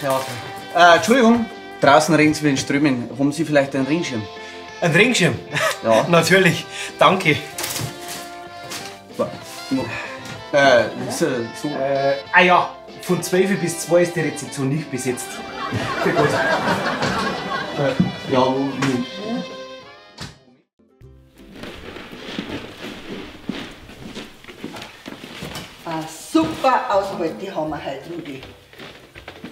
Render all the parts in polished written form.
Theater. Entschuldigung, draußen regnet es wie in Strömen. Haben Sie vielleicht einen Regenschirm? Ein Regenschirm? Ja. Natürlich, danke. So. Ah ja, von 12 bis 2 ist die Rezeption nicht besetzt. Für gut. Ja, super Ausbeute haben wir heute, Rudi.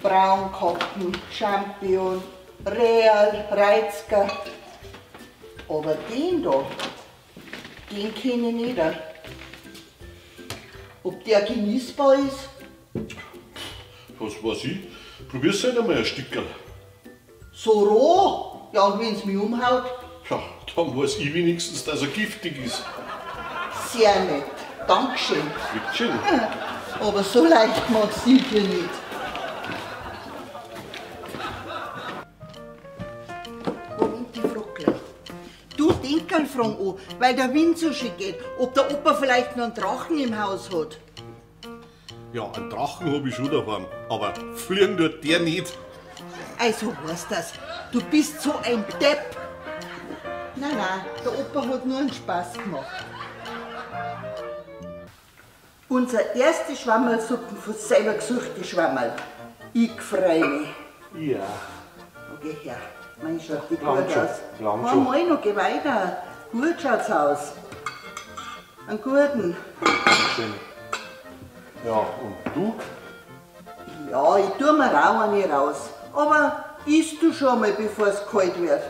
Braunkoppen, Champion, Real, Reizker. Aber den da, den kenne ich nicht. Ob der genießbar ist? Was weiß ich? Probier's halt einmal ein Stückerl. So roh? Ja, und wenn's mich umhaut? Ja, dann weiß ich wenigstens, dass er giftig ist. Sehr nett. Dankeschön. Bitteschön. Aber so leicht mag's ich dir nicht. Moment, ich frag gleich. Du, Denkerl fragen an, weil der Wind so schön geht, ob der Opa vielleicht noch einen Drachen im Haus hat. Ja, einen Drachen hab ich schon daheim, aber fliegen tut der nicht. Also weißt das, du bist so ein Depp. Nein, nein, der Opa hat nur einen Spaß gemacht. Unser erste Schwammerlsuppen von selber gesuchte Schwammerl. Ich freu mich. Ja. Okay, her. Mein schaut die gut aus. Einmal noch, geh weiter. Gut schaut's aus. Einen guten. Schön. Ja, und du? Ja, ich tue mir auch eine raus. Aber isst du schon mal, bevor es kalt wird.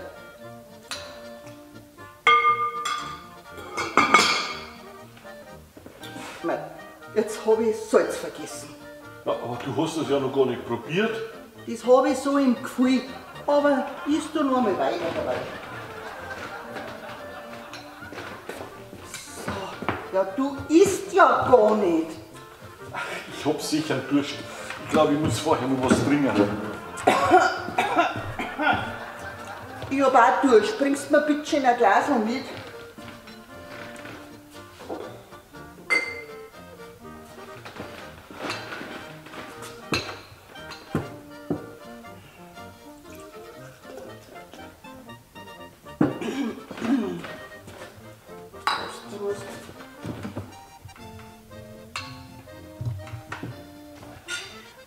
Jetzt habe ich Salz vergessen. Ja, aber du hast das ja noch gar nicht probiert. Das habe ich so im Gefühl. Aber isst du noch einmal weiter dabei. So. Ja, du isst ja gar nicht. Ich hab sicher einen Durst. Ich glaube, ich muss vorher noch was trinken. Ich hab auch Durst. Bringst mir bitte schön ein Glas mit?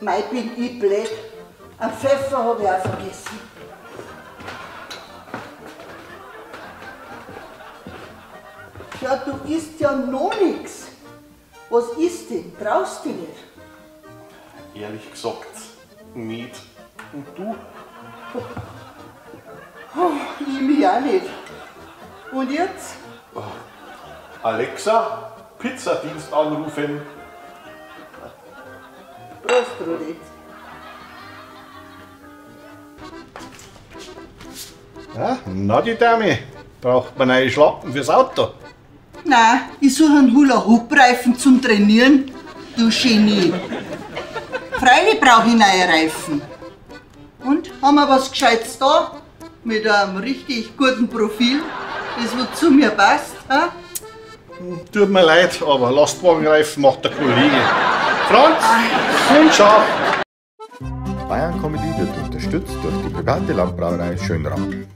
Mei, bin ich blöd. Einen Pfeffer habe ich auch vergessen. Ja, du isst ja noch nichts. Was isst denn? Traust dich nicht? Ehrlich gesagt, nicht. Und du? Oh, ich mich auch nicht. Und jetzt? Alexa, Pizzadienst anrufen. Prost, Rudi. Ja, na die Dame, braucht man neue Schlappen fürs Auto? Nein, ich suche einen Hula-Hoop-Reifen zum Trainieren. Du Genie. Freilich brauche ich neue Reifen. Und, haben wir was Gescheites da? Mit einem richtig guten Profil, das wo zu mir passt. Ha? Tut mir leid, aber Lastwagenreifen macht der Kollege. Franz, unscharf! Bayern Comedy wird unterstützt durch die private Landbrauerei Schönram.